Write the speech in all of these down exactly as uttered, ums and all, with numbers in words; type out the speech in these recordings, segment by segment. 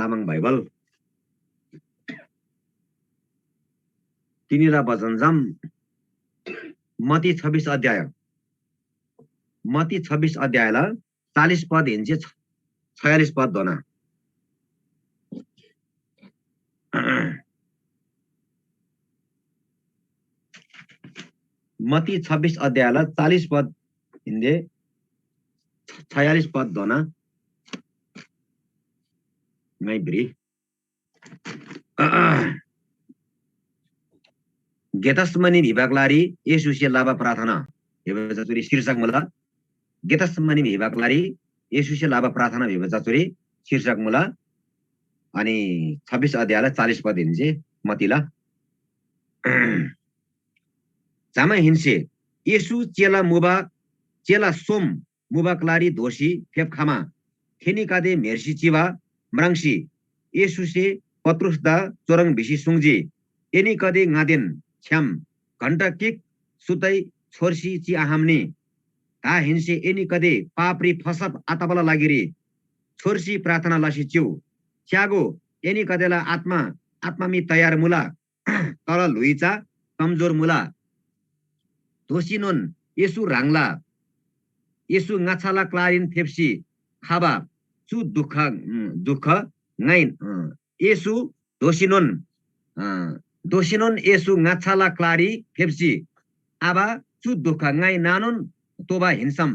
तामाङ बाइबल। तिनीला वचन जम मती छब्बिस अध्याय, मती छब्बिस अध्यायला चालिस पद हिन्से छ-, छयालिस पद धोना। मती छब्बिस अध्यायला चालिस पद हिन्से छ-, छयालिस पद धोना ङाइ भ्रि। गेतसमनी भिबा ग्‍लारी येशूसे लबा प्रार्थना भिबा चा चुरी शीर्षक मुला। गेतसमनी भिबा ग्‍लारी येशूसे लबा प्रार्थना भिबा चा चुरी शीर्षक मुला। अनि छब्बिस अध्यायला चालिस पद हिन्से मतीला। जमाहेन्‍से येशू चेला मुबा, चेला सोम मुबा ग्‍लारी दोःसी फेप्‍खमा थेनीगदे म्‍हेर्सी चिबा म्राङ्सी येशूसे पत्रुसदा चुह्रङ् भिसी सुङ्जी, "एनीगदे ङादेन छ्‌याम घण्‍टा गिक सुत्तै छोर्सी चिआखम्‍नी? दाहेन्‍से एनीगदे पापरी फसब आतबाला लागिरी छोर्सी प्रार्थना लसी चिउ। च्‍यागो, एनीगदेला आत्‍मा, आत्‍मा मी तयार मुला, तर ल्‍हुइ चा कमजोर मुला।" दोःसीनोन येशू ह्राङला, येशू ङाच्‍छाला क्‍लारीन फेप्‍सी खबा चु दुख, उम्, दुख ङाइ, अ, येशू दोःसीनोन, अ, दोःसीनोन येशू ङाच्‍छाला क्‍लारी फेप्‍सी आबा चु दुख ङाइ नानोन तोबा हिन्‍सम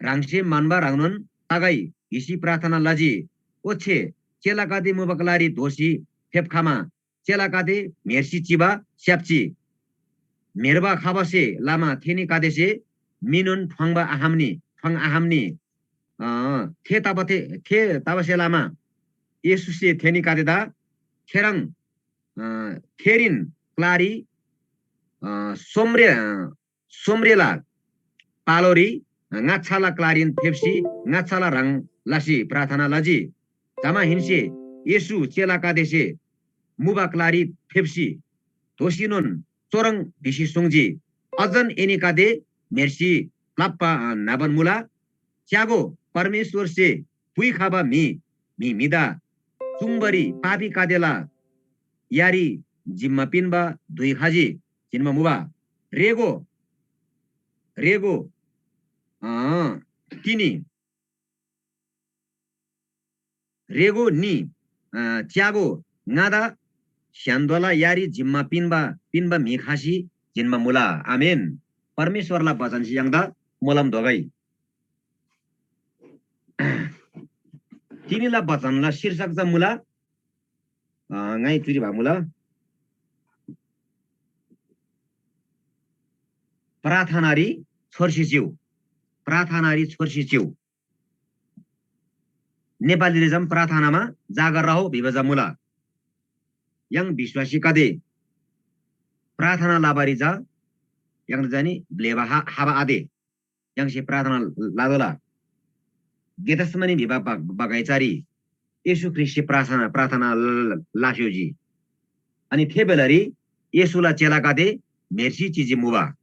ह्राङसे म्‍हन्‍बा ह्रङ्नोन तगै भिसी प्रार्थना लजी। ओच्‍छे चेलागदे मुबा ग्‍लारी दोःसी फेप्‍खमा चेलागदे म्‍हेर्सी चिबा स्‍याप्‍जी। म्‍हेर्बा खबासे लमा थेनीगदेसे मीनोन ठ्वाङ्‍बा आखम्‍नी, ठ्वाङ आखम्‍नी। अ, थे तबा थे, थे तबासे लमा येशूसे थेनीगदेदा थेह्रङ्, अ, थेरीन क्‍लारी, अ, सोमरे, अ, सोमरेला पालोरी ङाच्‍छाला क्‍लारीन फेप्‍सी ङाच्‍छाला ह्रङ् लसी प्रार्थना लजी। जमाहेन्‍से येशू चेलागदेसे मुबा क्‍लारी फेप्‍सी दोःसीनोन चुह्रङ् भिसी सुङ्जी, "अझन एनीगदे म्‍हेर्सी प्‍लाप्‍बा न्‍हबान मुला? च्‍यागो, परमेश्‍वरसे पुइखबा म्‍हि, म्‍हि म्‍हिदा चुङ्बारी पापीगदेला यारी जिम्‍मा पिन्‍बा धुइ खजी, जिन्‍बा मुबा। रेगो, रेगो, अँ, तिनी, रेगो नि, अँ, च्‍यागो, ङादा स्‍य्‍हान्‍दोला यारी जिम्‍मा पिन्‍बा, पिन्‍बा म्‍हि खसी जिन्‍बा मुला।" आमेन। परमेश्‍वरला बचनसे य्‍हाङदा मोलम दोगै। तिनीला बचनला शीर्षक चा मुला, अ, ङाइ चुरी भा मुला, प्रार्थनारी छोर्सी चिउ, प्रार्थनारी छोर्सी चिउ। नेपालीरी जम प्रार्थनामा जागर रहो भिबा चा मुला। य्‍हाङ विश्‍वासीगदे प्रार्थना लबारी चा य्‍हाङदा चा नि ब्‍लेबा हा-, हाबा आते। य्‍हाङसे प्रार्थना लतोःला। गेथसेमनी भिबा बग-, बगैँचारी येशू ख्रीष्‍टसे प्रार्थना, प्रार्थना ल-, ल-, लास्‍योजी। अनि थे बेलारी येशूला चेलागदे म्‍हेर्सी चिजी मुबा।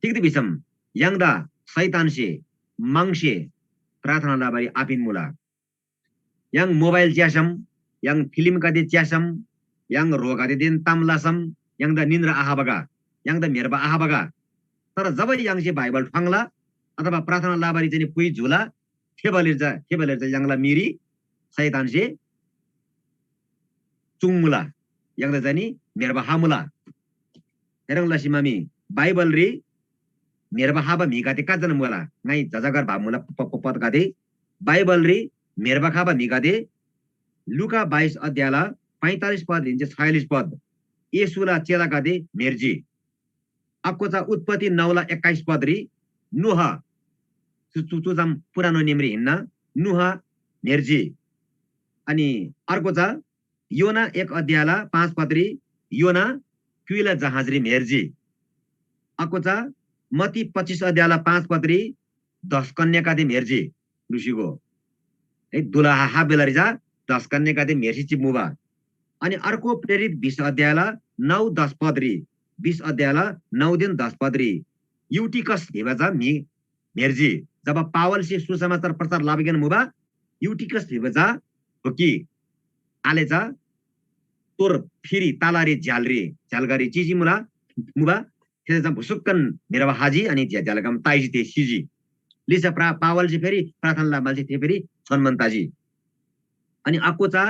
तिग्‍दा भिसम य्‍हाङदा शैतानसे, म्‍हङसे प्रार्थना लबारी आपिन्‍मुला। य्‍हाङ मोबाइल च्‍यासम, य्‍हाङ फिल्‍मगदे च्‍यासम, य्‍हाङ ह्रोगदेदेन ताम लसम, य्‍हाङदा निन्द्रा आखबा गा, य्‍हाङदा म्‍हेर्बा आखबा गा। तर जब य्‍हाङसे बाइबल ठ्वाङ्ला अथवा प्रार्थना लबारी चाहिँ पुइ जुला, थेबलेर चा, थेबलेर चा य्‍हाङला मीरी शैतानसे चुङ्मुला, य्‍हाङदा चाहिँ म्‍हेर्बा खमुला। थेह्रङ् लसीमा मी बाइबलरी म्‍हेर्बा खबा म्‍हिगदे कजन मुला? ङाइ जजागर भाव मुला प-, प-, पदगदे। बाइबलरी म्‍हेर्बा खबा म्‍हिगदे लुका बाइस अध्यायला पैँतालिस पद हिन्‍से छयालिस पद येशूला चेलागदे म्‍हेर्जी। अर्को चा उत्पत्ति नौला एक्काइस पदरी नोह, चु, चु, चु चा पुरानो नियमरी हिन्‍ना, नोह म्‍हेर्जी। अनि अर्को चा योना एक अध्यायला पाँच पदरी योना क्‍युइला जहाजरी म्‍हेर्जी। अर्को चा मत्ती पच्चिस अध्यायला पाँच पदरी दस कन्‍यागदे म्‍हेर्जी। लुसीगो है, दुलहा हा बेलारी चा दस कन्‍यागदे म्‍हेर्सी चिमुबा। अनि अर्को प्रेरित बिस अध्यायला नौ दस पदरी, बिस अध्यायला नौदेन दस पदरी युटिकस भिबा चा म्‍हि म्‍हेर्जी। जब पावलसे सुसमाचार प्रचार लबागेन मुबा, युटिकस भिबा चा हो कि आले चा तोर फिरी तालारी झ्यालरी झ्यालगारी चिजी मुला मुबा, थेदा चा भुसुक्कन म्‍हेर्बा हाजी अनि झ्या-, झ्यालगाम ताइजी थे सिजी। लिच्‍छा प्रा-, पावलसे फेरि प्रार्थना लमालसे थे फेरि छोन्‍मान ताजी। अनि अक्‍को चा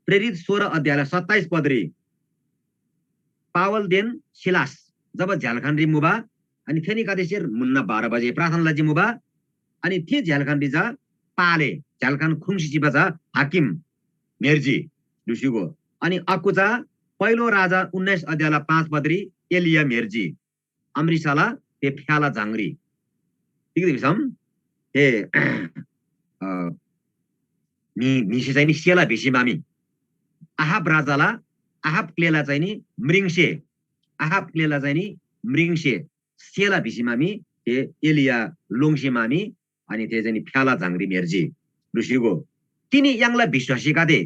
प्रेरित सोह्र अध्यायला सत्ताइस पदरी पावलदेन सिलास जब झ्यालखानरी मुबा, अनि थेनीगदेसे म्‍हुन्‍ना बाह्र बजे प्रार्थना लजी मुबा, अनि थे झ्यालखानरी चा पाले झ्यालखान ख्रुङ्सी चिबा चा हाकिम म्‍हेर्जी, ढुसीगो। अनि अक्‍कु चा पहिलो राजा उन्‍नाइस अध्यायला पाँच पदरी एलिया म्‍हेर्जी, अम्रिसाला थे फ्‍याला झाङरी। तिग्‍दा भिसम थे, अ, म्‍हि, म्‍हिसे चाहिँ नि सेला भिसी मामी। आहाब राजाला, आहाब ग्‍लेला चाहिँ नि म्रिङसे, आहाब ग्‍लेला चाहिँ नि म्रिङसे सेला भिसी मामी, थे एलिया लोङ्सी मामी, अनि थे चाहिँ नि फ्‍याला झाङरी म्‍हेर्जी। ढुसीगो। तिनी य्‍हाङला विश्‍वासीगदे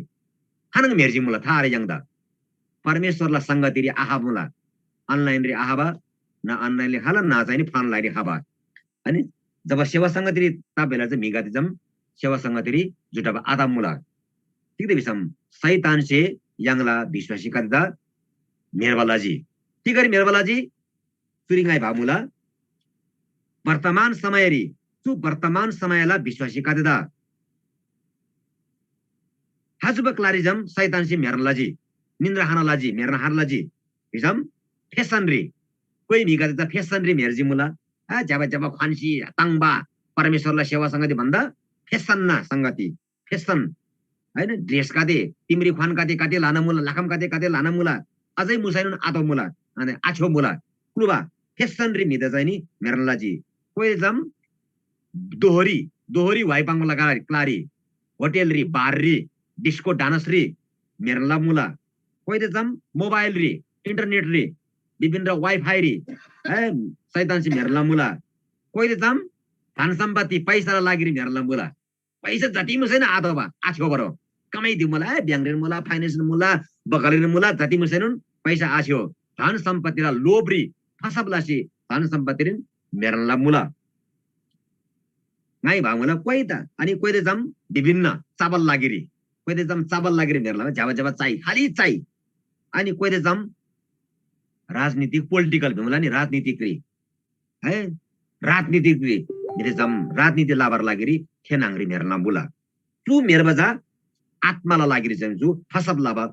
खानङ म्‍हेर्जी मुला था आरे य्‍हाङदा। परमेश्‍वरला संगतिरी आखबा मुला। अनलाइनरी आखबा, न अनलाइनरी खला, न चाहिँ नि फनलाइनरी खबा। अनि जब सेवा संगतिरी तबेला चाहिँ म्‍हिगदे जम सेवा संगतिरी जुटबा आतब मुला। तिग्‍दा भिसम शैतानसे य्‍हाङला विश्‍वासीगदेदा म्‍हेर्बा लजी। तिगरी म्‍हेर्बा लजी? चुरी ङाइ भा मुला, वर्तमान समयरी, चु वर्तमान समयला विश्‍वासीगदेदा हाजुबा क्‍लारी जम शैतानसे म्‍हेर्ना लजी, निन्द्रा खाना लजी, म्‍हेर्ना खाना लजी। भिसम फेसनरी, कोइ म्‍हिगदे चा फेसनरी म्‍हेर्जी मुला। आ, ज्‍यबा ज्‍यबा ख्‍वान्‍सी ताङ्बा परमेश्‍वरला सेवा संगति भन्दा फेसनना संगति, फेसन, हैन? ड्रेसगदे, तिम्री ख्‍वानगदे कति ल्‍हाना मुला, लखमगदे कति ल्‍हाना मुला, अझै मुसैनोन आतो मुला, अनि आछ्यो मुला। क्‍लुबा फेसनरी म्‍हिदा चाहिँ नि म्‍हेर्ना लजी। कोइ जम दोहोरी, दोहोरी वाइपाङ लगा क्‍लारी, होटलरी, बाररी, डिस्को डान्सरी म्‍हेर्ना लमुला। कोइदे जम मोबाइलरी, इन्टरनेटरी, विभिन्न वाइफाईरी, ए, शैतानसे म्‍हेर्ना लमुला। कोइदे जम धन सम्पत्ति, पैसाला लागिरी म्‍हेर्ना लमुला। पैसा जति मुसैन आतोबा, आछ्योबरो। कमाइ दिमुला, ए, ब्‍याङ्करीन मुला, फाइनेन्सरीन मुला, बगलरीन मुला, जति मुसैनोन पैसा आछ्यो। धन सम्पत्तिला लोभरी फसब लसी धन सम्पत्तिरीन म्‍हेर्ना लमुला। ङाइ भा मुला कोइ त, अनि कोइदे जम विभिन्न चाबल लागिरी, कोइदे जम चाबल लागिरी म्‍हेर्ला, ज्‍यबा ज्‍यबा चाइ, खालि चाइ। अनि कोइदे जम राजनीतिक, पोलिटिकल भिमुला नि, राजनीतिकरी, है, राजनीतिकरी, म्‍हिदे जम राजनीति लाबार लागिरी थे न्‍हङरी म्‍हेर्ना मुला। चु म्‍हेर्बा चा आत्‍माला लागिरी चाहिँ चु फसब लबा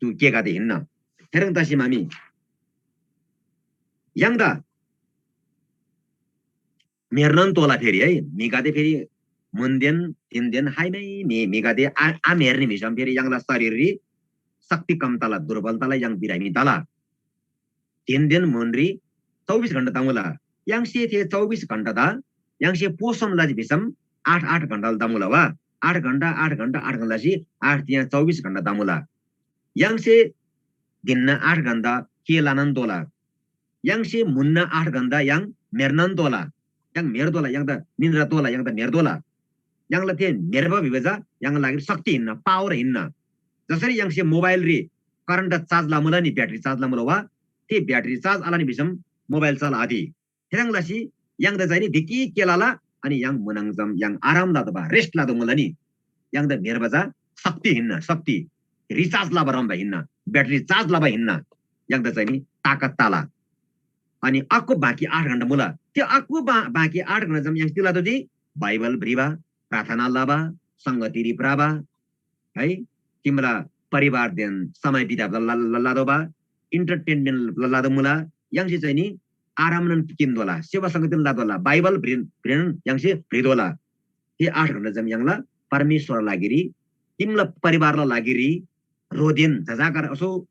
चु गेगदे हिन्‍ना। थेह्रङ् तसी मामी य्‍हाङदा म्‍हेर्नोन तोःला फेरि है, म्‍हिगदे फेरि म्‍हुनदेन धिनदेन हाइमै म्‍हि, म्‍हिगदे आ, आम्‍हेर्नी भिसम फेरि य्‍हाङला शरीररी शक्ति कम तला, दुर्बल तला, य्‍हाङ बिरामी तला। धिनदेन म्‍हुनरी चौबिस घण्‍टा तमुला। य्‍हाङसे थे चौबिस घण्‍टादा य्‍हाङसे पोषण लजी भिसम आठ, आठ घण्‍टा तमुला वा? आठ घण्‍टा, आठ घण्‍टा, आठ घण्‍टा लसी आठ तिया चौबिस घण्‍टा तमुला। य्‍हाङसे धिनना आठ घण्‍टा के लनान तोःला। य्‍हाङसे म्‍हुन्‍ना आठ घण्‍टा य्‍हाङ म्‍हेर्नान तोःला। य्‍हाङ म्‍हेर्तोःला, य्‍हाङदा निन्द्रा तोःला, य्‍हाङदा म्‍हेर्तोःला। य्‍हाङला थे म्‍हेर्बा भिबा चा य्‍हाङला लागिरी शक्ति हिन्‍ना, पावर हिन्‍ना। जसरी य्‍हाङसे मोबाइलरी करन्‍ट चार्ज लमुला नि, ब्याट्री चार्ज लमुला वा, थे ब्याट्री चार्ज आलनी भिसम मोबाइल चल आदि। थेह्रङ् लसी य्‍हाङदा चाहिँ नि ढिक्‍की के लला, अनि य्‍हाङ मुनाङजम य्‍हाङ आराम लतोःबा, रेस्ट लतोःमुला नि। य्‍हाङदा म्‍हेर्बा चा शक्ति हिन्‍ना, शक्ति रिचार्ज लबा रम्‍बा हिन्‍ना, ब्याट्री चार्ज लबा हिन्‍ना। य्‍हाङदा चाहिँ नि ताकत तला। अनि अर्को बाँकी आठ घण्‍टा मुला। त्यो अर्को बा-, बाँकी आठ घण्‍टा जम य्‍हाङ तिला तोजी बाइबल भ्रिबा, प्रार्थना लबा, संगतिरी भ्रबा, है, तिम्रा परिवारदेन समय बिताब ल-, ल-, ल-, लदोबा, entertainment ल-, लदो मुला, य्‍हाङसे चाहिँ नि आरामनन किन्दोला, सेवा संगतिन लदोला, बाइबल भ्रिन, भ्रिन य्‍हाङसे भ्रिदोला। थे आठ घण्‍टा जम य्‍हाङला परमेश्‍वरला लागिरी, तिमला परिवारला लागिरी, ह्रोदेन जजाकर असो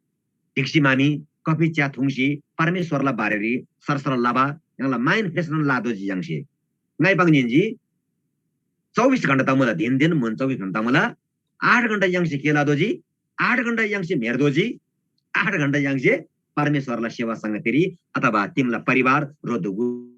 ढिक्‍सी मामी, कफी च्या थुङ्सी परमेश्‍वरला बारेरी सरसर लबा, य्‍हाङला mind fresh नन लादोजी य्‍हाङसे। ङाइ पाङ जिन्‍जी, चौबिस घण्‍टा तमुला, धिनदेन मुन चौबिस घण्‍टा तमुला, आठ घण्‍टा य्‍हाङसे के लदोजी? आठ घण्‍टा य्‍हाङसे म्‍हेर्दोजी, आठ घण्‍टा य्‍हाङसे परमेश्‍वरला सेवा संगतिरी अथवा तिमला परिवार रोदुगु।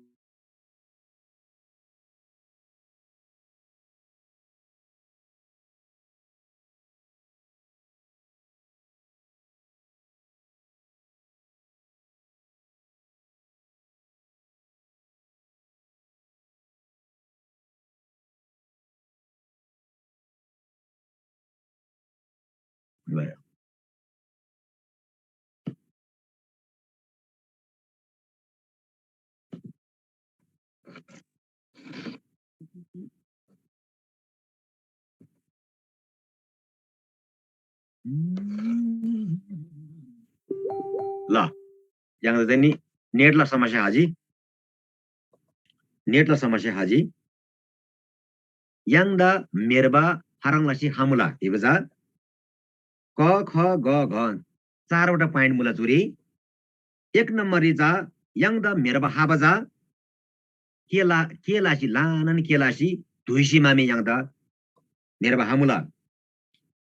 भयो। ल, य्‍हाङदा चाहिँ नि नेटला समस्या हाजी, नेटला समस्या हाजी। य्‍हाङदा म्‍हेर्बा खाह्रङ् लसी खमुला भिबा चा क, ख, ग, घ चारवटा पोइन्ट मुला चुरी। एक नम्बररी चा य्‍हाङदा म्‍हेर्बा खबा चा के ला, के लासी ल्‍हानान के लासी धुइसी मामे य्‍हाङदा म्‍हेर्बा खमुला।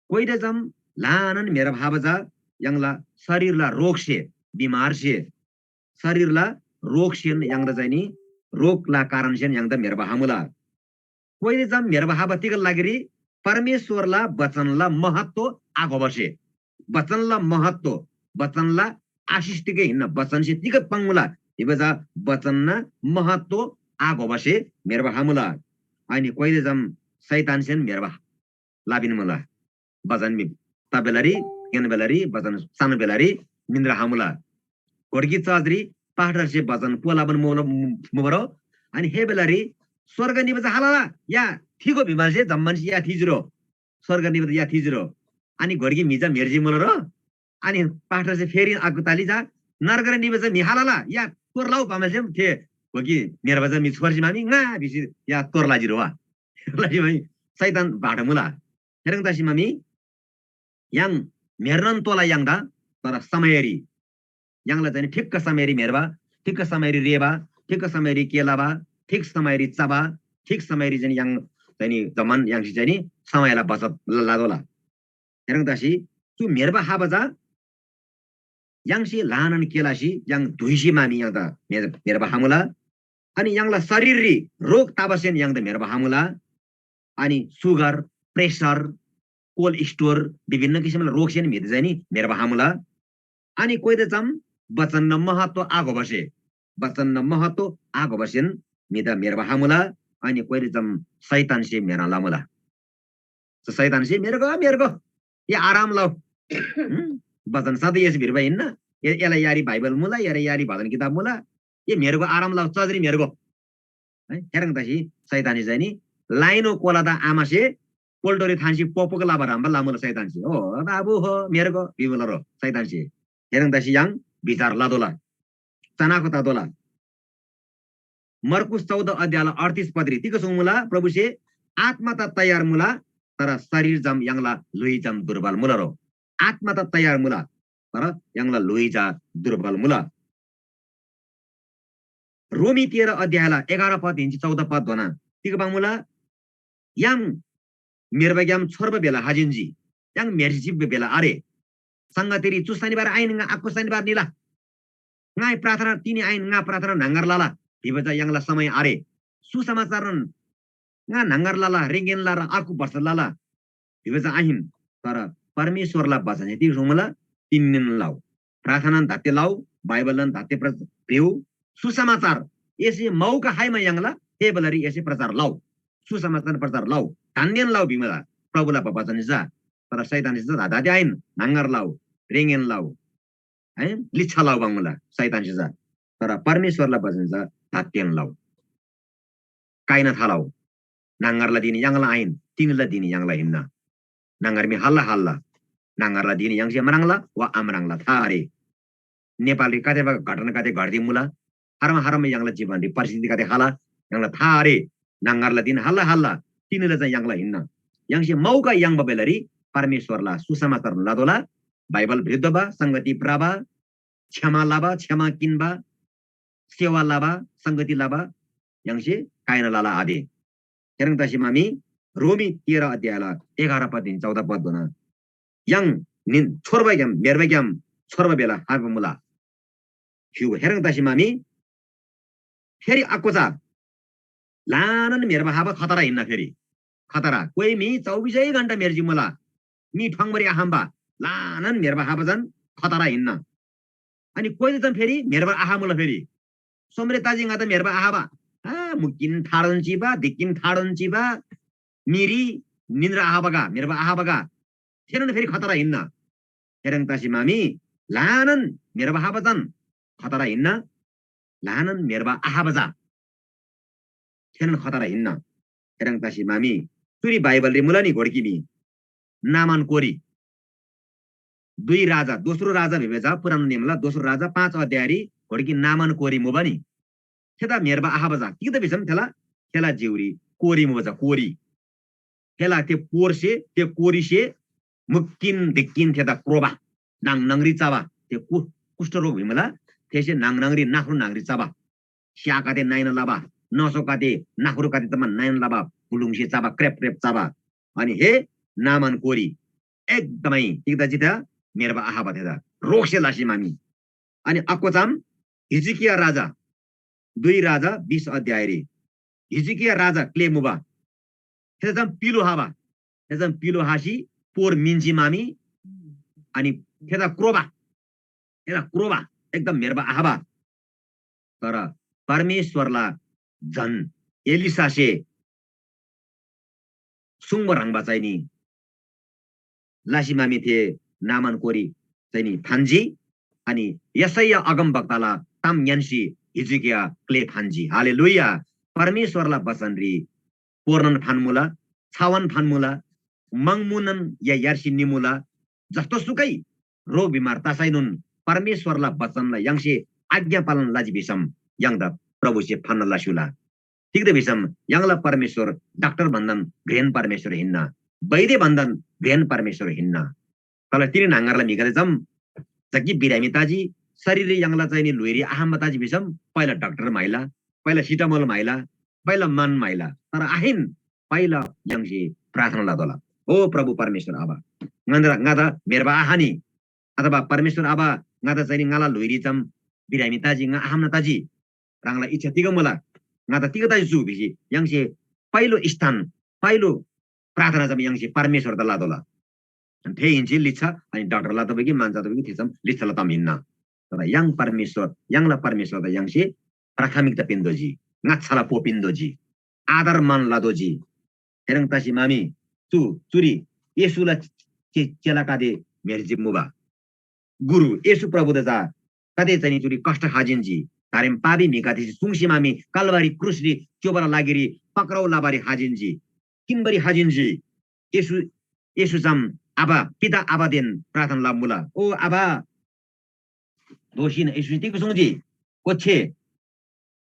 कोइदे चम ल्‍हानान म्‍हेर्बा खबा चा य्‍हाङला शरीरला रोगसे, बिमारसे, शरीरला रोगसेन य्‍हाङदा चाहिँ नि रोगला कारणसेन य्‍हाङदा म्‍हेर्बा खमुला। कोइदे चम म्‍हेर्बा खबा तिगल लागिरी परमेश्‍वरला बचनला महत्व आघोबासे, बचनला महत्व, बचनला आशिष तिगै हिन्‍ना, बचनसे तिग पाङ्मुला भिबा चा बचनना महत्व आघोबासे म्‍हेर्बा खमुला। अनि कोइदे चम शैतानसेन म्‍हेर्बा लापिन मुला। बचन मी ता बेलारी, गेन बेलारी, बचन सान बेलारी निन्द्रा खमुला। घोडगी चजरी पाठरसे बचन कोलाबन मुबरो। अनि हे बेलारी स्वर्ग निबा चा हालाला या थिगो भिमालसे जम्‍मानसे या थिजिरो। स्वर्ग निबा चा या थिजिरो। अनि घोडगी म्‍हि चा म्‍हेर्जी मुला रो। अनि पाठरसे फेरि आकु ताली चा नर्गर निबा चा म्‍हि हालाला या तोर लाउ पामालसे थे घोडगी म्‍हेर्बा चा म्‍हि छोर्जी मामी ङा भिसी या तोर लाजिरो वा। लाजी मामी शैतान बाटा मुला। हेरङ तसी मामी य्‍हाङ म्‍हेर्नोन तोःला य्‍हाङदा, तर समयरी य्‍हाङला चाहिँ ठिक्क समयरी म्‍हेर्बा, ठिक्क समयरी रेबा, ठिक्क समयरी के लबा, ठिक समयरी चबा, ठिक समयरी चाहिँ य्‍हाङ चाहिँ नि जम्‍मान य्‍हाङसे चाहिँ नि समयला बचत ल-, लतोःला। हेरङ तसी चु म्‍हेर्बा खबा चा य्‍हाङसे ल्‍हानान के लसी य्‍हाङ धुइसी मामी य्‍हाङदा म्‍हेर-, म्‍हेर्बा खमुला। अनि य्‍हाङला शरीररी रोग तबासेन य्‍हाङदा म्‍हेर्बा खमुला। अनि सुगर, प्रेसर, कोल्ड स्टोर, विभिन्न किसिमला रोगसेन म्‍हिदा चाहिँ नि म्‍हेर्बा खमुला। अनि कोइदा चम बचनना महत्व आघोबासे, बचनना महत्व आघोबासेन म्‍हिदा म्‍हेर्बा खमुला। अनि कोइदा चम शैतानसे म्‍हेर्ना लमुला। शैतानसे म्‍हेर्गो, म्‍हेर्गो, ए आराम लउ। हम्म? बचन सधैँ यस भिर्बा हिन्ना। ए, एला यारी बाइबल मुला, एला यारी भजन किताब मुला। ए म्‍हेर्गो आराम लउ, चजरी म्‍हेर्गो। है, थेह्रङ् तसी शैतानसे चाहिँ नि लाइनो कोलादा आमासे पोल्टोरी थान्सी पोपोक लाबा ह्रम्‍बा लामुला शैतानसे। ओ बाबु हो, म्‍हेर्गो भिबुला रो शैतानसे। थेह्रङ् तसी य्‍हाङ विचार लतोःला। चनाखो ततोःला। मर्कुस चौध अध्यायला अडतीस पदरी तिग सुङ्मुला, प्रभुसे आत्मा त तयार मुला, तर शरीर जम य्‍हाङला ल्‍हुइ जम दुर्बल मुला रो। आत्मा त तयार मुला, तर य्‍हाङला ल्‍हुइ जा दुर्बल मुला। रोमी तेह्र अध्यायला एघार पद हिन्‍सी चौध पद धोना तिग पाङ्मुला, य्‍हाङ म्‍हेर्बाग्‍याम छोर्बा बेला हाजिन्‍जी, य्‍हाङ म्‍हेर्सी चिप्‍बा बेला आरे। संगतिरी चु शनिबार आहिन, ङा अर्को शनिबार निला। ङाइ प्रार्थना तिनी आहिन, ङा प्रार्थना न्‍हङगर लला भिबा चा य्‍हाङला समय आरे। सुसमाचारन ङा न्‍हङगर लला, रेङ्‌गेन लला, अर्को वर्ष लला भिबा चा आहिन, तर परमेश्‍वरला बचनसे तिग सुङ्मुला, तिन्‍देन लउ। प्रार्थनान धात्‍ते लउ, बाइबलन धात्‍ते प्र-, भ्रिउ, सुसमाचार एसे मौका खाइमा याङ्ला, थे बेलारी एसे प्रचार लउ। सुसमाचार प्रचार लउ, धान्‍देन लउ भिमुला प्रभुला बचनसे चा। तर शैतानसे चा धात्‍ते आहिन, न्‍हङगर लउ, रेङ्‌गेन लउ, है, लिच्‍छा लउ बङ्मुला शैतानसे चा। तर परमेश्‍वरला बचन चा धात्‍तेन लउ। काइना थालउ। न्‍हङगरला धिन य्‍हाङला आहिन, तिनीला धिन य्‍हाङला हिन्‍ना। न्‍हङगर मी हल्‍ला हल्‍ला। न्‍हङगरला धिन य्‍हाङसे म्राङ्ला वा आम्राङ्ला था आरे। नेपालरी कतिपय घटनागदे घटिदिमुला। हरमा हरमा य्‍हाङला जीवनरी परिस्थितिगदे हला, य्‍हाङला था आरे। न्‍हङगरला धिन हल्‍ला हल्‍ला, तिनीला चा य्‍हाङला हिन्‍ना। य्‍हाङसे मौका याङ्बा बेलारी परमेश्‍वरला सुसमाचार लतोःला, बाइबल भ्रितोःबा, संगति भ्रबा, क्षमा लबा, क्षमा किन्‍बा, सेवा लबा, संगति लबा य्‍हाङसे काइना लला आदे। थेह्रङ् तसी मामी रोमी तेह्र अध्यायला एघार पददेन चौध पदधोना य्‍हाङ निन छोर्बाग्‍याम, म्‍हेर्बाग्‍याम छोर्बा बेला हार्बा मुला। ह्यु, थेह्रङ् तसी मामी फेरि अक्‍को चा ल्‍हानान म्‍हेर्बा हाबा खतरा हिन्‍ना फेरि। खतरा, कोइ म्‍हि चौबिसै घण्‍टा म्‍हेर्जी मुला। मी ठ्वाङ्बारी आखम्‍बा ल्‍हानान म्‍हेर्बा हाबा झन् खतरा हिन्‍ना। अनि कोइदे चा फेरि म्‍हेर्बा आखमुला फेरि। सोमरे ताजी ङादा म्‍हेर्बा आखबा। आ, मुक्‍किन थाडोन चिबा, दिक्‍किन थाडोन चिबा, मिरी निन्द्रा आखबागा, म्‍हेर्बा आखबागा। थेनोन फेरि खतरा हिन्‍ना। थेह्रङ् तसी मामी ल्‍हानान म्‍हेर्बा आबा चान खतरा हिन्‍ना, ल्‍हानान म्‍हेर्बा आबा चा थेनोन खतरा हिन्‍ना। थेह्रङ् तसी मामी चुरी बाइबलरी मुला नि घोडकी मी नामान कोरी दुई राजा, दोस्रो राजा भिबा चा पुरानो नियमला दोस्रो राजा पाँच अध्यायरी घोडकी नामान कोरी मुबा नि। थेदा म्‍हेर्बा आबा चा तिग्‍दा भिसम थेला, थेला जिउरी कोरी मुबा चा कोरी। थेला थे पोरसे, थे कोरीसे मुक्‍किन धिक्‍किन थेदा क्रोबा, नाङ नाङरी चबा, थे कु-, कुष्ठ रोग भिमुला, थेसे नाङ नाङरी नाख्रो नाङरी चबा, स्‍यागदे नाइन लबा, नसोगदे नाख्रोगदे तमा नाइन लबा, बुलुङसे चबा, क्रेप क्रेप चबा। अनि हे नामान कोरी एकदमै तिग्‍दा चिता म्‍हेर्बा आहाबा थेदा रोगसे लसी मामी। अनि अक्‍को चाम हिजकिया राजा, दुई राजा बिस अध्यायरी हिजकिया राजा क्‍ले मुबा। थेदा चाम पिलो हाबा, थेदा चाम पिलो हासी पोर मिन्‍जी मामी। अनि थेदा क्रोबा, थेदा क्रोबा एकदम म्‍हेर्बा आहाबा। तर परमेश्‍वरला झन एलिसासे सुङ्बा ह्रङ्‌बा चाहिँ नि लसी मामी थे नामान कोरी चाहिँ नि फान्‍जी। अनि यशैया अगमवक्ताला ताम ङ्‌यान्‍सी हिजकिया क्‍ले फान्‍जी। हालेलुया। परमेश्‍वरला बचनरी पोर्नन फान्‍मुला, छावान फान्‍मुला, मङमुनन या यार्सी निमुला। जस्तो सुकै रोग बिमार तसैनोन परमेश्‍वरला बचनला य्‍हाङसे आज्ञा पालन लजी भिसम य्‍हाङदा प्रभुसे फान्‍ना लस्‍युला। तिग्‍दा भिसम य्‍हाङला परमेश्‍वर डाक्‍टर भन्‍दान घ्रेन परमेश्‍वर हिन्‍ना, वैद्य भन्‍दान घ्रेन परमेश्‍वर हिन्‍ना। तर तिनी न्‍हङगरला म्‍हिगदे चम जग्‍गी बिरामी तजी, शरीररी य्‍हाङला चाहिँ नि ल्‍हुइरी आखम्‍बा तजी भिसम पहिला डाक्‍टर म्‍हाइला, पहिला सिटामोल म्‍हाइला, पहिला मान म्‍हाइला। तर आहिन, पहिला य्‍हाङसे प्रार्थना लतोःला। ओ प्रभु परमेश्‍वर आबा, ङन्‍दा ङादा म्‍हेर्बा आखनी, अथवा परमेश्‍वर आबा ङादा चाहिँ नि ङाला ल्‍हुइरी चम बिरामी तजी, ङा आखम्‍ना तजी, ह्राङला इच्छा तिग मुला, ङादा तिग तजी चु भिसी य्‍हाङसे पहिलो स्थान, पहिलो प्रार्थना चम य्‍हाङसे परमेश्‍वरदा लतोःला। अनि थे हिन्‍से लिच्‍छा, अनि डाक्‍टर लतोःबा कि मान्छा तोःबा कि थे चम लिच्‍छाला ताम हिन्‍ना। तर य्‍हाङ परमेश्‍वर, य्‍हाङला परमेश्‍वरदा य्‍हाङसे प्राथमिकता पिन्‍तोःजी, ङाच्‍छाला पो पिन्‍तोःजी, आदर मान लतोःजी। थेह्रङ् तसी मामी चु चुरी येशूला चे-, चेलागदे म्‍हेर्जी मुबा। गुरु येशू प्रभुदा चा गाते चाहिँ चुरी कष्ट खजिन्‍जी। तारेम पापी म्‍हिगदेसे सुङ्सी मामी कलवारी क्रुसरी च्‍योबाला लागिरी पक्राउ लबारी खजिन्‍जी, किन्‍बारी खजिन्‍जी। येशू, येशू चम आबा, पिता आबादेन प्रार्थना लमुला। ओ आबा, दोषीन येशूसे तिग सुङ्जी? ओच्‍छे,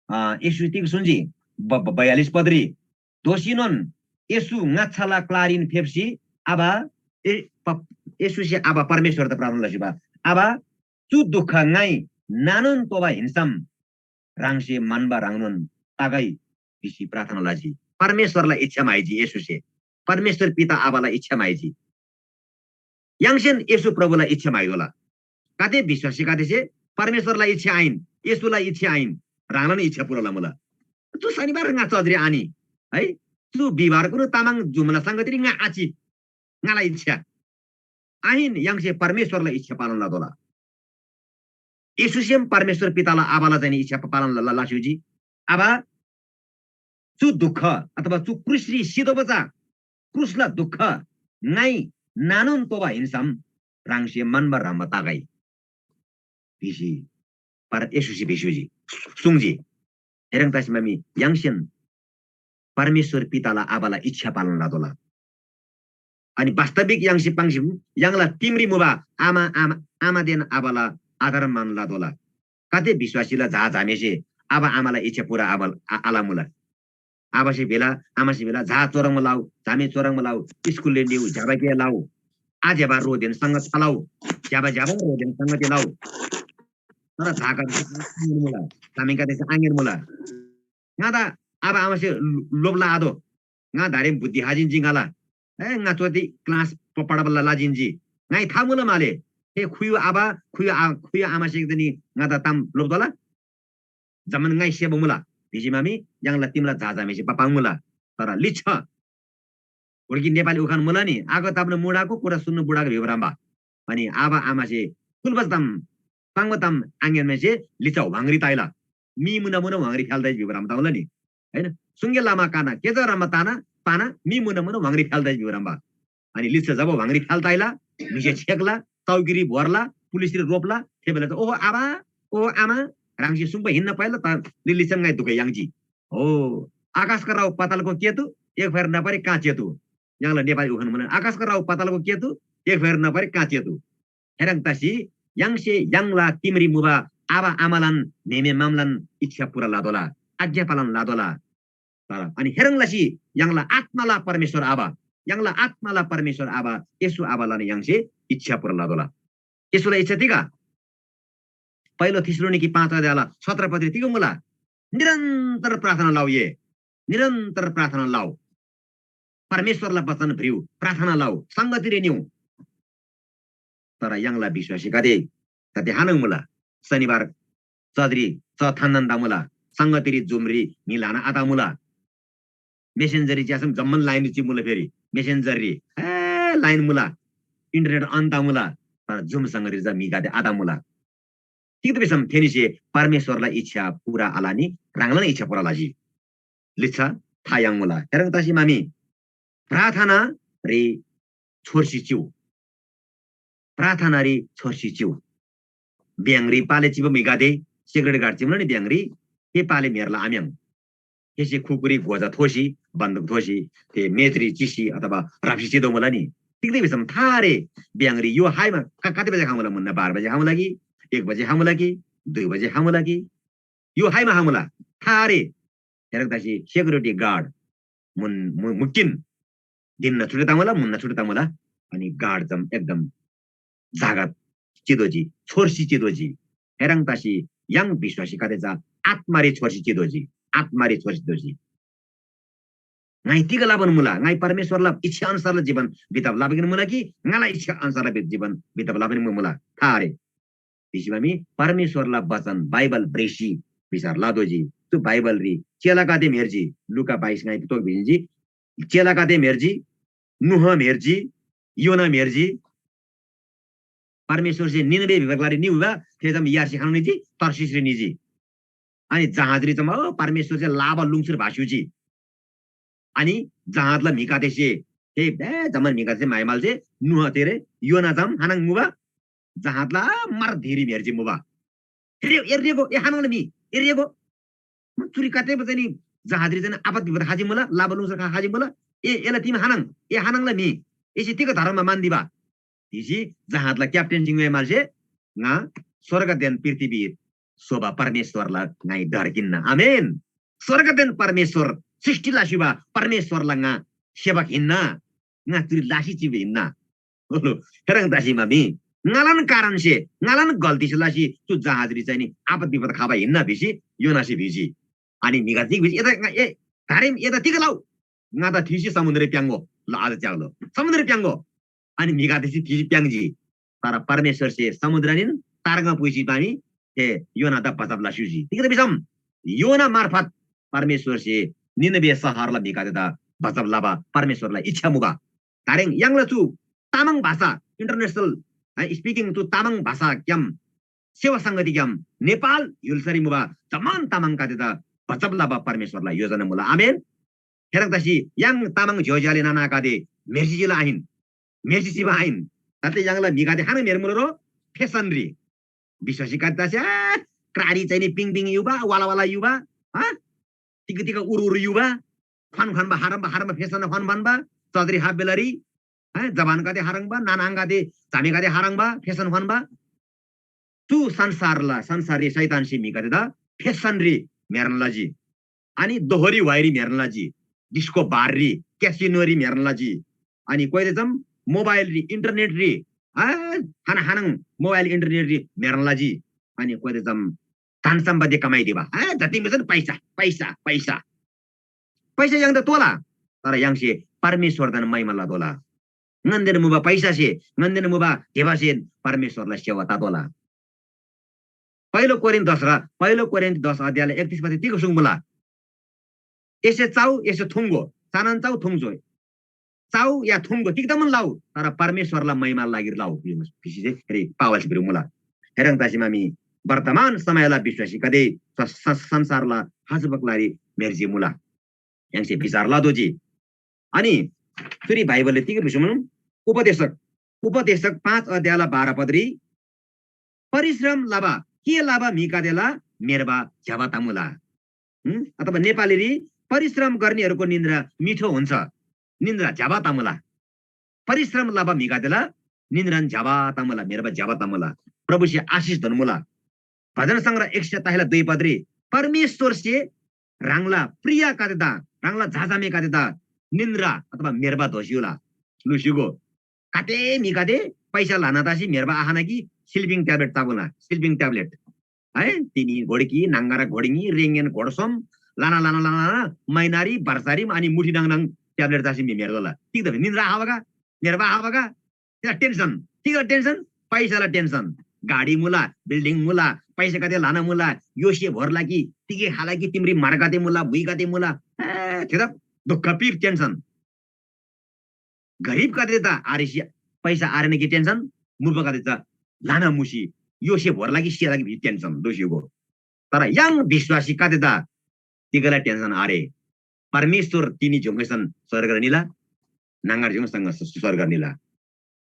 अ, येशूसे तिग सुङ्जी? ब-, ब-, बयालिस पदरी, दोषीनोन येशू ङाच्‍छाला क्‍लारीन फेप्‍सी, आबा, ए-, प-, येशूसे आबा परमेश्‍वरदा प्रार्थना लसी बा, आबा, चु दुख ङाइ नानोन तोबा हिन्‍सम ह्राङसे म्‍हन्‍बा ह्रङ्नोन तगै भिसी प्रार्थना लजी। परमेश्‍वरला इच्छा म्‍हाइजी येशूसे। परमेश्‍वर पिता आबाला इच्छा म्‍हाइजी। य्‍हाङसेन येशू प्रभुला इच्छा म्‍हाइतोःला। गाते विश्‍वासीगदेसे परमेश्‍वरला इच्छा आहिन, येशूला इच्छा आहिन, ह्राङलान इच्छा पूरा लमुला। चु शनिबार ङा चर्चरी आनि है, चु बिहिबारकुनु तामाङ जुमला संगतिरी ङा आचि, ङाला इच्छा आहिन, य्‍हाङसे परमेश्‍वरला इच्छा पालन लतोःला। येशूसेम परमेश्‍वर पिताला आबाला चाहिँ इच्छा पालन ल-, ल-, लस्‍युजी। आबा, चु दुःख अथवा चु क्रुसरी सितोःबा चा क्रुसला दुःख ङाइ नानोन तोबा हिन्‍सम ह्राङसे म्‍हन्‍बा ह्रङ्‌बा तगै भिसी पर येशूसे भिस्‍युजी, सुङ्जी। थेह्रङ् तसेमा मी य्‍हाङसेन परमेश्‍वर पिताला आबाला इच्छा पालन लतोःला। अनि वास्तविक य्‍हाङसे पाङ्सी य्‍हाङला तिमरी मुबा आमा, आमा, आमादेन आबाला आदर मान लतोःला। गाते विश्‍वासीला झा झामेसे आबा आमाला इच्छा पूरा आबा, आ-, आलमुला। आबासे भेला, आमासे भेला, झा चोरङ्बा लउ, झामे चोरङ्बा लउ, स्कुलले निउ, ज्‍यबा गे लउ, आज्‍यबा रोदेन संगत थालउ, ज्‍यबा ज्‍यबा रोदेन संगति लउ। तर झागदेसे आङ्‌यार मुला, झामेगदेसे आङ्‌यार मुला। ङादा आबा आमासे लो-, लोभ लआतोः। ङा धारेम बुद्धि हाजिन्‍जी ङाला। ए, ङा चोती क्लास प-, पढाबल्‍ला लाजिन्‍जी। ङाइ था मुला माले। हे खुयु आबा, खुयु आ-, खुयु आमासे एकदनी ङादा ताम लोभ तोःला। जम्‍मान ङाइ सेबा मुला भिसी मामी य्‍हाङला तिमला झाझामेसे पाङ्मुला। तर लिच्‍छ हुर्की नेपाली उखान मुला नि, आगो ताप्न मुडाको, कुरा सुन्नु बुढाको भिबा रम्बा। अनि आबा आमासे थुल्बा ताम, पाङ्बा ताम आङ्‌यान्‍मासे लिच्‍छा व्‍हाङरी ताइला। मी मुना मुना व्‍हाङरी फ्‍याल्‍दै भिबा रम्बा ताउला नि। हैन? सुङ्गे लामा काना, केचा रम्बा ताना, पाना, मी मुना मुना व्‍हाङरी फ्‍याल्‍दै भिबा रम्बा। अनि लिच्‍छा जब व्‍हाङरी फ्‍याल ताइला, म्‍हिसे छेक्‍ला, चौकीरी भोर्ला, पुलिसरी रोप्‍ला, थे बेला चाहिँ, "ओहो आबा, ओहो आमा, ह्राङसे सुङ्बा हिन्‍ना पाइला, तर लिच्‍छान ङाइ दुख याङ्जी। हो, आकाशका राउ पातालको केतु, एक फेर नपरे कहाँ चेतु।" य्‍हाङला नेपाली उखान मुला, "आकाशका राउ पातालको केतु, एक फेर नपरे कहाँ चेतु।" थेह्रङ् तसी य्‍हाङसे य्‍हाङला तिमरी मुबा आबा आमालान म्‍हेमे मामलान इच्‍छा पूरा लतोःला, आज्ञा पालन लतोःला। तर अनि हेरङ् लसी य्‍हाङला आत्‍माला परमेश्‍वर आबा, य्‍हाङला आत्‍माला परमेश्‍वर आबा, येशू आबालान य्‍हाङसे इच्‍छा पूरा लतोःला। येशूला इच्‍छा तिग? पहिलो थिस्सलोनिकी पाँच अध्यायला सत्र पदरी तिग मुला? निरन्तर प्रार्थना लउ ए, निरन्तर प्रार्थना लउ। परमेश्‍वरला वचन भ्रिउ, प्रार्थना लउ, संगतिरी निउ। तर य्‍हाङला विश्‍वासीगदे कति हानङ मुला? शनिबार चदरी च थान्‍नान तमुला, संगतिरी जुमरी म्‍हि ल्‍हाना आतमुला। Messenger री च्‍यासम जम्‍मान लाइन चिमुला फेरि Messenger री, ए, लाइन मुला, internet on तमुला, तर जुम संगतिरी चा म्‍हिगदे आतमुला। तिग्‍दा भिसम थेनीसे परमेश्‍वरला इच्छा पूरा आलनी, ह्राङलान इच्छा पूरा लजी। लिच्‍छा था याङ्मुला। थेह्रङ् तसी मामी प्रार्थनारी छोर्सी चिउ। प्रार्थनारी छोर्सी चिउ। ब्‍याङरी पाले चिबा म्‍हिगदे, security guard चिमुला नि ब्‍याङरी, थे पाले म्‍हेर्ला आम्‍याङ। थेसे खुकुरी घोजा थोसी, बन्दुक थोसी, थे मेचरी चिसी अथवा राप्सी चितोमुला नि। तिग्‍दा भिसम थारे ब्‍याङरी यो हाइमा क-, कति बजे खमुला मुन्‍ना, बाह्र बजे खमुला कि, एक बजे खमुला कि, दुई बजे खमुला कि, यो हाइमा खमुला थारे। हेरक तसी security guard मुन, मु-, मुक्किन दिनना छुट्टी तमुला, मुन्ना छुट्टी तमुला, अनि guard जम एकदम जागत चितोजी, छोर्सी चितोजी। हेरङ तसी य्‍हाङ विश्‍वासीगदे चा आत्‍मारी छोर्सी चितोजी, आत्‍मारी छोर्सी चितोजी। ङाइ तिग लबान मुला? ङाइ परमेश्‍वरला इच्छा अनुसारला जीवन बिताब लबान मुला कि ङाला इच्छा अनुसारला बि-, जीवन बिताब लबान मुला? थारे। भिसी मामी परमेश्‍वरला वचन बाइबल भ्रेसी विचार लतोजी। चु बाइबलरी चेलागदे म्‍हेर्जी, लुका बाइस ङाइ तोक भिजी, चेलागदे म्‍हेर्जी, नोह म्‍हेर्जी, योना म्‍हेर्जी। परमेश्‍वरसे निनवे भिबा ग्‍लारी निउबा, थे जम यार्सी खानु निजी, तर्सिसरी निजी। अनि जहाजरी जम, ओ, परमेश्‍वरसे लाबा लुङसर भास्‍युजी। अनि जहाजला म्‍हिगदेसे, हे, बे, जम्‍मान म्‍हिगदेसे म्‍हाइमालसे नोह तेरे योना जम हानङ मुबा, जहाजला मार धिरी म्‍हेर्जी मुबा। रे-, ए रेगो, ए हानङला म्‍हि, ए रेगो। म चुरी कतै बचै नि जहाजरी चाहिँ आपत विपत हाजी मुला, लाबा लुङसर खा हाजी मुला। ए, एला तिम हानङ, ए हानङला म्‍हि, एसे तिग धर्ममा मान दिबा? भिसी जहाजला captain सिङ म्‍हाइमालसे ङा स्‍वर्गदेन पृथ्‍वी स्‍होबा परमेश्‍वरला ङाइ डर किन्‍ना। आमेन। स्‍वर्गदेन परमेश्‍वर, सृष्‍टि लस्‍युबा परमेश्‍वरला ङा सेवक हिन्‍ना। ङा चुरी लासी चिबा हिन्‍ना। ओलो, थेह्रङ् तसीमा मी ङालान कारणसे, ङालान गल्तीसे लसी चु जहाजरी चाहिँ नि आपत विपत खबा हिन्‍ना भिसी योनासे भिजी। अनि म्‍हिगदे तिग भिजी, एदा, ए, तारेम एदा तिग लउ? ङादा थिसी समुद्ररी प्‍याङ्‍गो, ल, अझ च्‍यागलो, समुद्ररी प्‍याङ्‍गो। अनि म्‍हिगदेसे थिसी प्‍याङ्जी। तर परमेश्‍वरसे समुद्ररीन तार्ङा पुइसी पानी थे योनादा बचब लस्‍युजी। तिग्‍दा भिसम योना मार्फत परमेश्‍वरसे निनवे शहरला म्‍हिगदेदा बचब लबा परमेश्‍वरला इच्छा मुबा। तारेङ य्‍हाङला चु तामाङ भाषा, international, है, speaking चु तामाङ भाषाग्‍याम सेवा संगतिग्‍याम नेपाल य्‍हुल्‍सारी मुबा जम्‍मान तामाङगदेदा बचब लबा परमेश्‍वरला योजना मुला। आमेन। थेह्रङ् तसी य्‍हाङ तामाङ ज्‍योज्‍यो आले नानागदे म्‍हेर्सी चिला आहिन, म्‍हेर्सी चिबा आहिन। दान्‍दे य्‍हाङला म्‍हिगदे खान म्‍हेर्मुला रो? फेसनरी। विश्‍वासीगदे तसे, आ, क्रारी चाहिँ नि पिङ पिङ युबा, वाला वाला युबा, हा? तिग तिग उरु उरु युबा, ख्वान ख्वान्‍बा, हारम्‍बा हारम्‍बा फेसन ख्वान ख्वान्‍बा, चदरी हाफ बेलारी, है, जवानगदे हारङ्बा, नानाङगदे, झामेगदे हारङ्बा, फेसन ख्वान्‍बा। चु संसारला, संसाररी शैतानसे म्‍हिगदेदा फेसनरी म्‍हेर्न लजी। अनि दोहोरी व्‍हाइरी म्‍हेर्न लजी, डिस्को बाररी, क्यासिनोरी म्‍हेर्न लजी। अनि कोइदे चम मोबाइलरी, इन्टरनेटरी, आ, हाना हानङ मोबाइल इन्टरनेटरी म्‍हेर्न लजी। अनि कोइदे चम धन सम्पत्ति कमाइदिबा, आ, जति मिसन पैसा, पैसा, पैसा। पैसा य्‍हाङदा तोला, तर य्‍हाङसे परमेश्‍वरदान महिमा लतोःला। ङन्‍देन मुबा पैसासे, ङन्‍देन मुबा ढेबासे परमेश्‍वरला सेवा ततोःला। पहिलो कोरिन्थ दस र पहिलो कोरिन्थ दस अध्यायला एकतिस पदरी तिग सुङ्मुला? एसे चाउ, एसे थुङ्गो, चानन चाउ थुङ्जो। चाउ या थुङ्गो तिग्‍दा मन लउ, तर परमेश्‍वरला महिमाला लागिर लउ, भिसी चाहिँ फेरि पावलसे भिबा मुला। थेह्रङ् तसीमा मी वर्तमान समयला विश्‍वासीगदे स-, स-, संसारला हजबकलारी म्‍हेर्जी मुला। य्‍हाङसे विचार लतोःजी। अनि चुरी बाइबलले तिग भिसुम, उपदेशक, उपदेशक पाँच अध्यायला बाह्र पदरी परिश्रम लबा, के लबा म्‍हिगदेला म्‍हेर्बा ज्‍यबा तमुला। हुँ? अथवा नेपालीरी परिश्रम गर्नेहरूको निन्द्रा मिठो हुन्छ, निन्द्रा ज्‍यबा तमुला। परिश्रम लबा म्‍हिगदेला निन्द्रान ज्‍यबा तमुला, म्‍हेर्बा ज्‍यबा तमुला। प्रभुसे आशिष धन्‍मुला। भजन संग्रह एक सय तहेला दुई पदरी परमेश्‍वरसे ह्राङला प्रियगदेदा, ह्राङला झाझामेगदेदा निन्द्रा अथवा म्‍हेर्बा दोःस्‍युला। लुस्‍युगो, कते म्‍हिगदे पैसा ल्‍हाना तसी म्‍हेर्बा आखना कि sleeping tablet तबुला, sleeping tablet। है, तिनी घोडकी, नाङ्गारा घोडङी, रेङ्गेन घोडसोम, लाना, लाना, लाना, लाना, मैनारी, बर्सारी, अनि मुठी नाङ नाङ tablet तसी म्‍हि म्‍हेर्तोला। तिग्‍दा निन्द्रा आखबा का, म्‍हेर्बा आखबा का, तिला tension, तिग्‍दा tension, पैसाला tension। गाडी मुला, building मुला, पैसा कते ल्‍हाना मुला, यो से भोर्ला कि, तिगे खाला कि, तिम्री मारगते मुला, भुइगते मुला, ए, थेदा दुःख पीर tension। गरिबगदे त आरेसी पैसा आरेना कि tension, मुबागदे त ल्‍हाना मुसी, यो से भोर्ला कि सेला कि भिसी tension दोस्‍युगो। तर य्‍हाङ विश्‍वासीगदे त तिगला tension आरे। परमेश्‍वर तिनी जोङ्‌गैसन स्‍वर्गरी निला, नाङर जोङ्‌गैसन स्‍वर्गरी निला।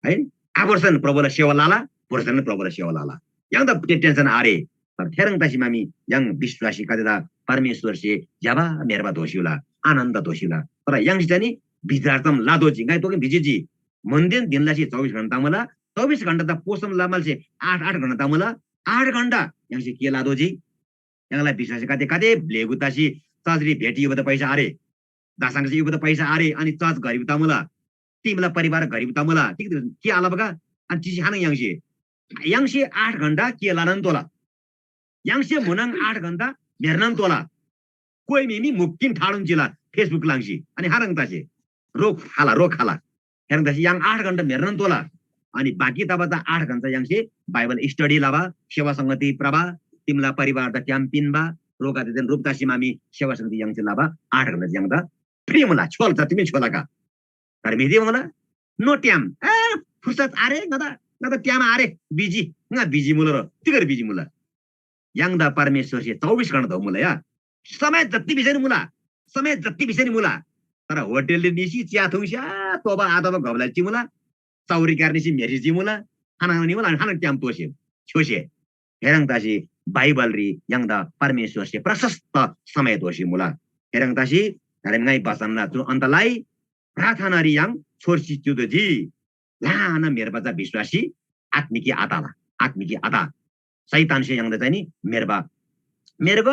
है, आबोर्सन प्रभुला सेवा लाला, बोर्सन प्रभुला सेवा लाला। य्‍हाङ त ते tension आरे। तर थेह्रङ् तसी मामी य्‍हाङ विश्‍वासीगदेदा परमेश्‍वरसे ज्‍यबा म्‍हेर्बा दोःस्‍युला, आनन्‍द दोःस्‍युला। तर य्‍हाङसे चाहिँ नि बिचार ताम लादोजी, ङाइ तोगेन भिजीजी। मोनदेन दिन लसी चौबिस घण्टा मुला, चौबिस घण्टा त पोसम लमालसे आठ, आठ घण्टा मुला, आठ घण्टा य्‍हाङसे के लादोजी? य्‍हाङला विश्‍वासीगदे गाते ब्‍लेगु तसी चर्चरी भेटी युबा त पैसा आरे। दासाङसे युबा त पैसा आरे, अनि चर्च गरिब तमुला, तिमीला परिवार गरिब तमुला, ठीक के आलबा का? अनि चिसी खान य्‍हाङसे, य्‍हाङसे आठ घण्टा के लनान तोला, य्‍हाङसे म्‍हुनङ आठ घण्टा म्‍हेर्नान तोला। कोइ म्‍हि मी मुक्किन ठाडोन चिला Facebook लाङ्सी, अनि हानङ तसे रोग खाला, रोग खाला। हेरङ तसे य्‍हाङ आठ घण्टा म्‍हेर्नान तोला। अनि बाँकी तबा त आठ घण्टा य्‍हाङसे बाइबल स्टडी लबा, सेवा संगति प्रबा, तिमीला परिवार त ट्याम पिन्‍बा, रोगादेदेन रूप तसी मामी सेवा संगति य्‍हाङसे लबा आठ घण्टा य्‍हाङ त फ्री मुला, छोल जति मी छोला का। तर म्‍हिदे मुला, नो ट्याम, ए, फुर्सद आरे, ङदा, ङदा ट्याम आरे, बिजी, ङा बिजी मुला र, तिगर बिजी मुला। य्‍हाङदा परमेश्‍वरसे चौबिस घण्टा धो मुला या। समय जति भिसै नि मुला, समय जति भिसै नि मुला। तर होटलरी निसी चिया थुङ्स्‍या तोबा आतबा घबला चिमुला, चौरी क्‍यार निसी म्‍हेर्सी चिमुला, खाना निमुला, खाना ट्याम तोसे, छोसे। हेरङ तसी बाइबलरी य्‍हाङदा परमेश्‍वरसे प्रशस्त समय दोःसी मुला। हेरङ तसी धर्म ङाइ बचनला चु अन्तलाई प्रार्थनारी य्‍हाङ छोर्सी च्‍युतोःजी। ल्‍हाना म्‍हेर्बा चा विश्‍वासी आत्‍मिकी आताला, आत्‍मिकी आता। शैतानसे य्‍हाङदा चाहिँ नि म्‍हेर्बा, म्‍हेर्गो,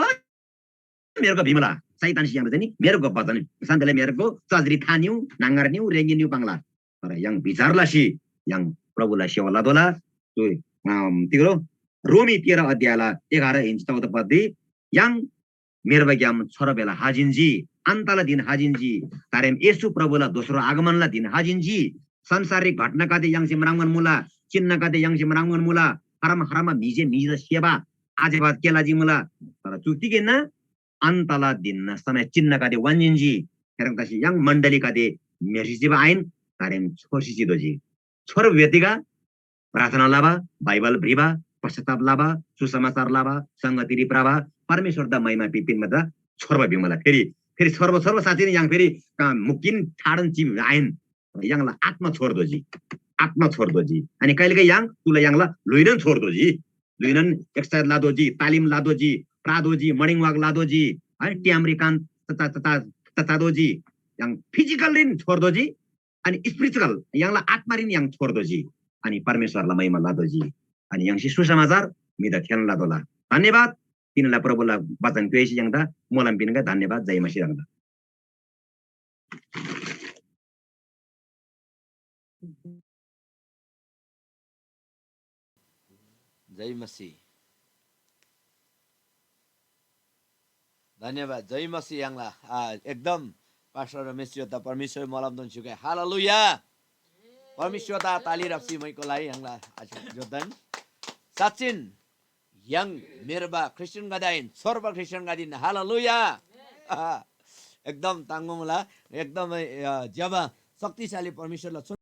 म्‍हेर्गो भिमला। शैतानसे य्‍हाङदा चाहिँ नि म्‍हेर्गो बचन, सन्‍देले म्‍हेर्गो, चजरी था निउ, नाङ्गर निउ, रेङ्गी निउ पाङ्ला। तर य्‍हाङ विचार लसी य्‍हाङ प्रभुला सेवा लतोःला। त्यो, अम, तिग्रो रोमी तेह्र अध्यायला एघार इन्च चौध पदरी य्‍हाङ म्‍हेर्बाग्‍याम छोर्बाला हा जिन्‍जी, अन्तला धिन हा जिन्‍जी, तारेम येशू प्रभुला दोस्रो आगमनला धिन हा जिन्‍जी। संसाररी घटनागदे य्‍हाङसे म्राङ्बान मुला, चिन्हगदे य्‍हाङसे म्राङ्बान मुला, हरम हरम म्‍हिसे म्‍हिदा सेबा आज्‍यबा के लजी मुला। तर चु तिग हिन्‍ना, अन्तला धिनना समय चिन्हगदे वान्‍जिन्‍जी। थेह्रङ् तसी य्‍हाङ मण्‍डलीगदे म्‍हेर्सी चिबा आहिन, तारेम छोर्सी चितोःजी। छोर्बा व्यक्तिगा प्रार्थना लबा, बाइबल भ्रिबा, पश्चाताप लबा, सुसमाचार लबा, संगतिरी भ्रबा, परमेश्‍वरदा महिमा पि-, पिन्‍बादा छोर्बा भिमुला। फेरि, फेरि छोर्बा, छोर्बा साँच्‍चै नै य्‍हाङ फेरि, अ, मुक्किन ठाडन चिब आहिन। य्‍हाङला आत्मा छोर्दोजी, आत्मा छोर्दोजी। अनि कहिलेकाहीँ य्‍हाङ तुला य्‍हाङला ल्‍हुइनन छोर्दोजी। ल्‍हुइनन एक्सरसाइज लादोजी, तालिम लादोजी, प्रादोजी, मर्निङ वाक लादोजी, है, ट्यामरी कान चचा, चचा, चचादोजी। य्‍हाङ फिजिकल रिन छोर्दोजी, अनि स्पिरिचुअल य्‍हाङला आत्मारीन य्‍हाङ छोर्दोजी, अनि परमेश्‍वरला महिमा लदोजी, अनि य्‍हाङसे सुसमाचार म्‍हिदा थेःना लतोःला। धन्‍यवाद। तिनीला प्रभुला वचन क्‍योइसी य्‍हाङदा मोलम पिन्‍गा। धन्‍यवाद। जय मसीह ह्राङदा। जय मसीह। धन्यवाद। जय मसीह य्‍हाङला। आ, एकदम पास्टर रमेश ज्यू त परमेश्‍वर मोलमदोन स्‍युगै। हालेलुया। परमेश्‍वर त ताली राप्‍सी मैको लागि य्‍हाङला आज ज्योतन। साँच्‍चिन य्‍हाङ म्‍हेर्बा ख्रिस्टियनगदे आहिन, छोर्बा ख्रिस्टियनगदे हिन्‍ना। हालेलुया। एकदम ताङ्‍गो मुला, एकदमै, अ, ज्‍यबा शक्तिशाली परमेश्‍वरला